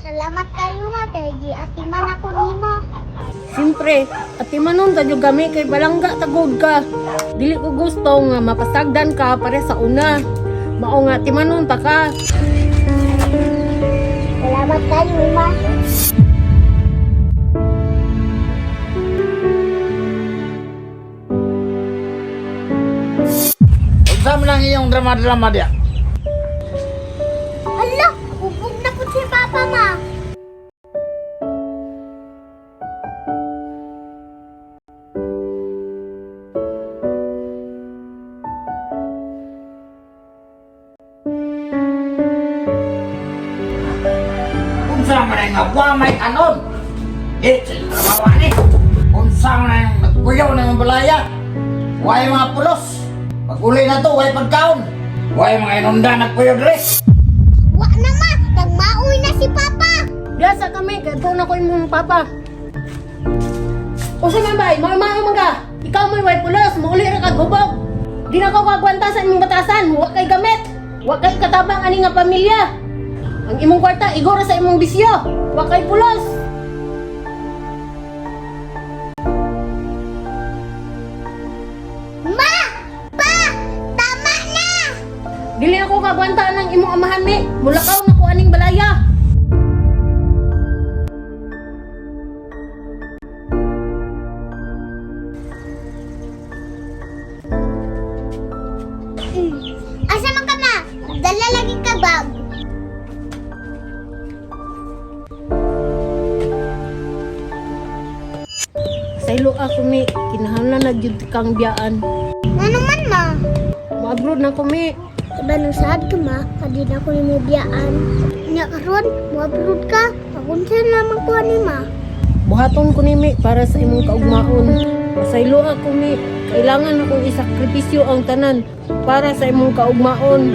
Salamat kayo, ma, kay giatiman ako nimo. Siyempre, atimanon ta jud kami kay balangga tagod ka. Dili ko gusto nga mapasagdan ka pare sa una. Mao nga timanon ta ka. Salamat kayo, ma. Unsa man ang iyong drama-drama diya? Hala, hubog na po si Papa, ma. Unsa man ang nga may kanon? Eh, sa trabaho ni. Unsa man ang nagkuyaw ng balaya? Way mga pulos. Pag-uli na to, way pagkaon. Way mga inunda nagkuyaw diri. Wa na, ma. Nagmaoy na si Papa. Diya sa kami kay na ko imong papa. Usa man bay, mao man ka. Ikaw mo'y way pulos, mauli ra kag hubog. Di na ko kagwanta sa imong batasan, wa kay gamit. Wa kay katabang ani nga pamilya. Ang imong kwarta igora sa imong bisyo. Wa kay pulos. Ma! Pa! Tama na! Dili ako kagwanta ng imong amahan mi. Mulakaw na ko aning balaya. Asa man ka, ma? Dala lagi ka bag. Saylo ako mi, kinahanglan na jud kang biyaan. Ngano man, ma? Mo-abroad na ko mi. Iba sad ka, ma. Kadi na ko nimo biyaan. Nya karon, mo-abroad ka. Pagunsa naman ko ani, ma. Buhaton ko ni mi para sa imong kaugmaon. Pasaylo ako mi, kailangan akong isakripisyo ang tanan para sa imong kaugmaon.